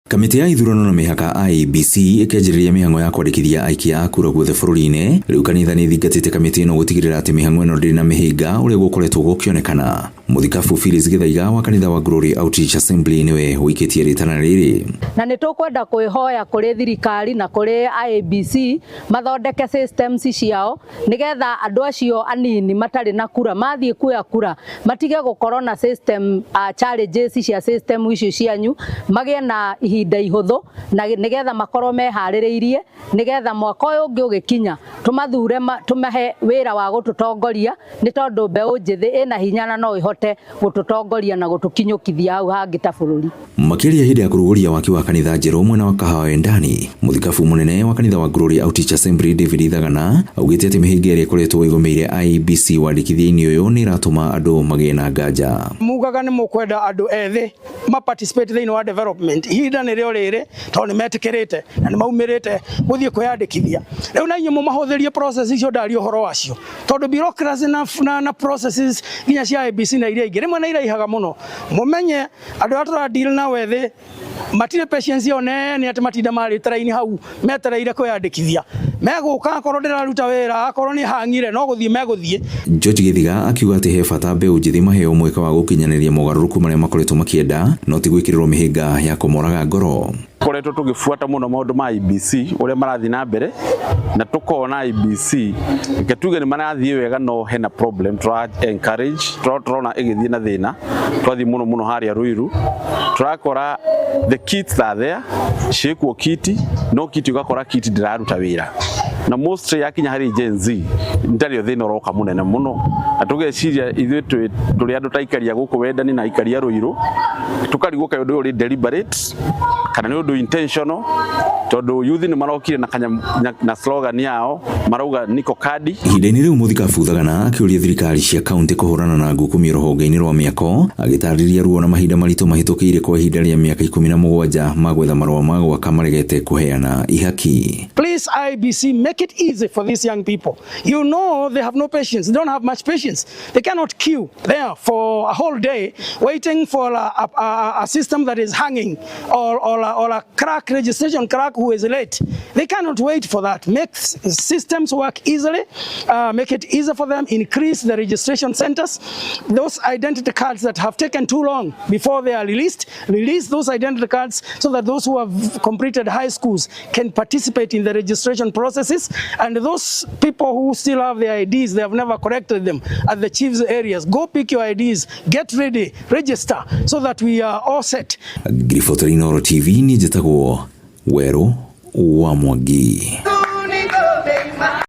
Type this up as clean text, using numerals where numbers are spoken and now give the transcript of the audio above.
Kamĩtĩ ya ithurano na mĩhaka IEBC ĩkĩanjĩrĩria mĩhang'o ya kwandĩkithia aikia a kura guothe bũrũri-inĩ. Rĩu kanitha nĩ ĩthingatĩte kamĩtĩ ĩno gũtigĩrĩra atĩ mĩhang'o ĩno ndĩrĩ na mĩhĩnga ũrĩa gũkoretwo gũkĩonekana. Mũthikabu Phyllis Gĩthaiga wa kanitha wa Glory Outreach Assembly nĩwe ũikĩtie rĩtana rĩrĩ. Na nĩ tũkwenda kwĩhoya kũrĩ thirikari na kũrĩ IEBC mathondeke systems ciao nĩgetha andũ acio anini matarĩ na kura mathiĩ kuoya kura matige gũkorwo na system challenges cia system icio cianyu, magĩe na ihinda ihũthũ na nĩgetha makorwo meharĩrĩirie nĩgetha mwaka ũyũ ũngĩ ũgĩkinya tũmathure, tũmahe wĩra wa gũtũtongoria, nĩ tondũ mbeũ njĩthĩ ĩna hinya na no ĩhote gũtũtongoria na gũtũkinyũkithia hau hangĩ ta bũrũri. Makĩria hĩndĩ ya kũrugũria waki wa kanitha njerũ mwena wa Kahawa Wendani, mũthikabu mũnene wa kanitha wa Glory Outreach Assembly David Ithagana augĩte atĩ mĩhĩnga ĩrĩa ĩkoretwo ĩgũmĩire IEBC wandĩkithia-inĩ ũyũ nĩ ĩratũma andũ magĩe na nganja. Mugaga nĩ mũkwenda andũ ethĩ ma participate thĩinĩ wa development. Ihinda nĩrĩo rĩrĩ, tondũ nĩ metĩkĩrĩte na nĩ maumĩrĩte gũthiĩ kwĩyandĩkithia. Rĩu na inyuĩ mũmahũthĩrie process icio ndaria ũhoro wacio, tondũ bureaucracy na processes nginya cia IEBC na iria ingĩ rĩmwe nĩ iraihaga mũno. Mũmenye andũ arĩa tũra deal nao ethĩ matirĩ patience ĩyo nene atĩ matinda marĩte raini hau metereire kwĩyandĩkithia. Megũka akorwo ndĩraruta wĩra, akorwo nĩ hang'ire, no gũthiĩ megũthiĩ. George Githiga akiuga atĩ he bata mbeũ njĩthĩ maheo mweke wa gũkinyanĩria mogarũrũku marĩa makoretwo makĩenda, no ti gwĩkĩrĩrwo mĩhĩnga ya kũmoraga ngoro. Koretwo tũgĩbuata mũno maũndũ ma IEBC ũrĩa marathiĩ na mbere, na tũkona IEBC, reke tuge, nĩ marathiĩ wega, no hena problem tũra encourage tũrona ĩgĩthiĩ na thĩna. Twathiĩ mũno mũno harĩa Ruiru, tũrakora the kits are there, ciĩkuo kiti, no kiti ũgakora kiti ndĩraruta wĩra, na mostly yakinya harĩ Gen Z ndarĩ thĩna ũroka mũnene mũno. Na tũgeciria ithuĩ tũrĩ andũ ta aikaria gũkũ Wendani na aikaria Ruiru, tũkarigwo kaĩ ũndũ ũyũ ũrĩ deliberate kana nĩ ũndũ intentional, tondũ youth nĩ marokire na, kanya, na slogan yao marauga "Niko kadi". Ihinda-inĩ rĩu, mũthikabu Thagana akĩũria thirikari cia kaunti kũhũrana na ngukumio rũhonge-inĩ rwa mĩako, agĩtarĩria ruo na mahinda maritũ mahĩtũkĩire kwa ihinda rĩa mĩaka 17 ma gwetha marũa ma gwaka maregete kũheana ihaki. Please, IEBC, make it easy for these young people. You know they have no patience. They don't have much patience. They cannot queue there for a whole day waiting for a system that is hanging or a clerk, registration clerk who is late. They cannot wait for that. Make systems work easily. Make it easier for them. Increase the registration centers. Those identity cards that have taken too long before they are released, release those identity cards so that those who have completed high schools can participate in the registration processes. And those people who still have their IDs, they have never collected them at the chiefs areas, go pick your IDs, get ready, register so that we are all set. Ngiriboteri Inooro TV, niĩ njĩtagwo Werũ wa Mwangi.